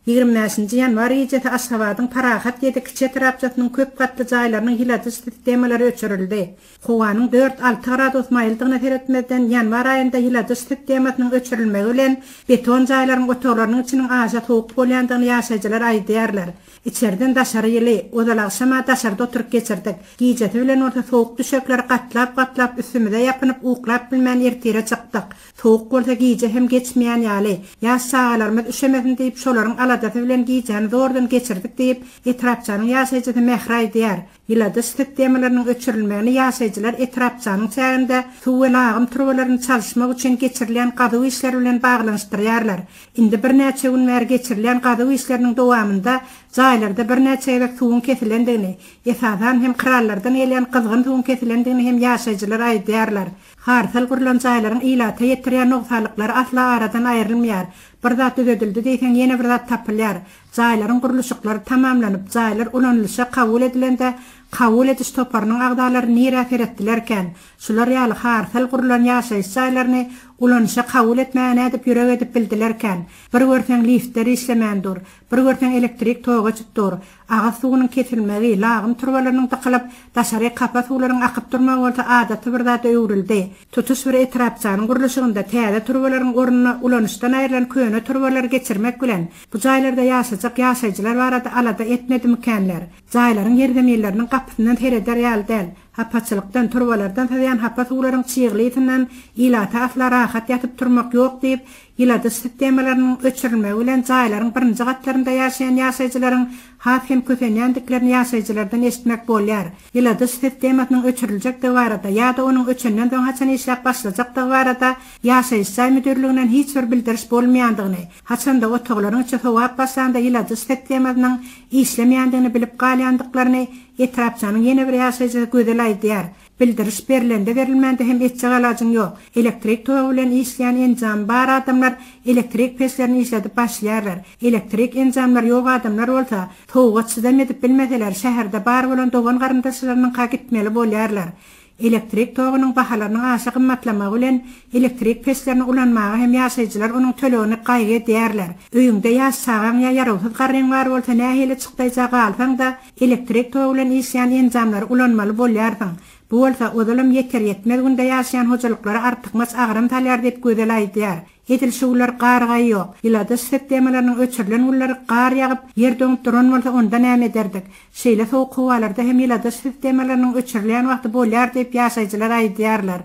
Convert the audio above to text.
25-nji ýanwar gijesi Aşgabadyň Parahat ýedi kiçi etrapçasynyň köp gatly jaýlarynyň ýyladyş sistemalary öçürildi. Howanyň dört-alty gradus maýyldygyna seretmezden, ýanwar aýynda ýyladyş sistemasynyň öçürilmegi bilen beton jaýlaryň otaglarynyň içiniň aşa sowuk bolýandygyny ýaşaýjylar aýdýarlar. Içerden daşary ýyly, ozal agşam-a daşarda oturyp geçirdik. Gijesi bilen bolsa sowuk düşekleri gatlap-gatlap üstümize ýapynyp uklap bilmän ertire çykdyk. Sowuk bolsa gije hem geçmeýän ýaly. Ýaş çagalarymyz üşemesin diýip şolaryň aladasy bilen gijäni zordan geçirdik diýip, etrapçanyň ýaşaýjysy Mähri aýdýar. Ýyladyş sistemalarynyň öçürilmegini ýaşaýjylar etrapçanyň çäginde suw we lagym turbalaryny çalyşmak üçin geçirilýän gazuw işleri bilen baglanyşdyrýarlar. Indi birnäçe gün bäri geçirilýän gazuw işleriniň dowamynda jaýlarda birnäçe gezek suwuň kesilendigini, esasan hem krallardan gelýän gyzgyn suwuň kesilendigini hem ýaşaýjylar aýdýarlar. Harsal gurlan jaýlaryň ilata ýetirýän nogsanlyklary asla aradan aýrylmaýar. Bir zat düzedildi diýseň, ýene bir zat tapylýar. Jaýlaryň gurluşyklary tamamlanyp, jaýlar ulanylyşa kabul edilende, kabul ediş toparynyň agzalary nirä seretdilerkän? Şular ýaly harsal gurlan ýaşaýyş jaýlaryny ulanyşa kabul etmäge nädip ýürek edip bildilerkän? Bir görseň liftler işlemän dur. Bir görseň elektrik togy öçüp dur. Agyz suwunyň kesilmegi, lagym turbalarynyň dykylyp, daşaryk hapa suwlaryň akyp durmagy bolsa adaty bir zada öwrüldi. Tutuş bir etrapçanyň gurluşygynda täze turbalaryň ornuna ulanyşdan aýrylan köne turbalary geçirmek bilen, bu jaýlarda ýaşajak ýaşaýjylar barada alada etmedimikänler? Jaýlaryň ýerzeminleriniň gapysyndan sereder ýaly däl. Hapaçylykdan, turbalardan syzýan hapa suwlaryň çygly ysyndan ilata asla rahat ýatyp turmak ýok diýip, ýyladyş sistemalarynyň öçürilmegi bilen jaýlaryň birinji gatlarynda ýaşaýan ýaşaýjylaryň has hem kösenýändiklerini ýaşaýjylardan eşitmek bolýar. Ýyladyş sistemasynyň öçüriljekdigi barada ýa-da onuň öçenden soň haçan işläp başlajakdygy barada ýaşaýyş jaý müdirliginden hiç bir bildiriş bolmaýandygyny, haçanda otaglaryň içi sowap başlanda ýyladyş sistemasynyň işlemeýändigini bilip galýandyklaryny etrapçanyň ýene bir ýaşaýjysy Gözel aýdýar. Bildiriş berlende-berilmände hem etjek alajyň ýok. Elektrik togy bilen işleýän enjamy bar adamlar elektrik peçlerini işledip başlaýarlar. Elektrik enjamlary ýok adamlar bolsa, sowuga çydam edip bilmeseler, şäherde bar bolan dogan-garyndaşlarynyňka gitmeli bolýarlar. Elektrik togunyň bahalarynyň aşa gymmatlamagy bilen elektrik peçlerini ulanmaga hem ýaşaýjylar onuň tölegini gaýgy edýärler. Öýüňde ýaş çagaň ýa ýarawsyz garryň bar bolsa nähili çykdaýja galsaň-da, elektrik togy bilen işleýän enjamlary ulanmaly bolýarsyň. Bu bolsa ozalam ýeter-ýetmez günde ýaşaýan hojalyklara artykmaç agram salýar diýip Gözel aýdýar. Edil şu günler gar gaý ýok. Ýyladyş sistemalarynyň öçürilen günleri gar ýagyp, ýer doňup duran bolsa onda näme ederdik? Şeýle sowuk howalarda hem ýyladyş sistemalarynyň öçürilýän wagty bolýar diýip ýaşaýjylar aýdýarlar.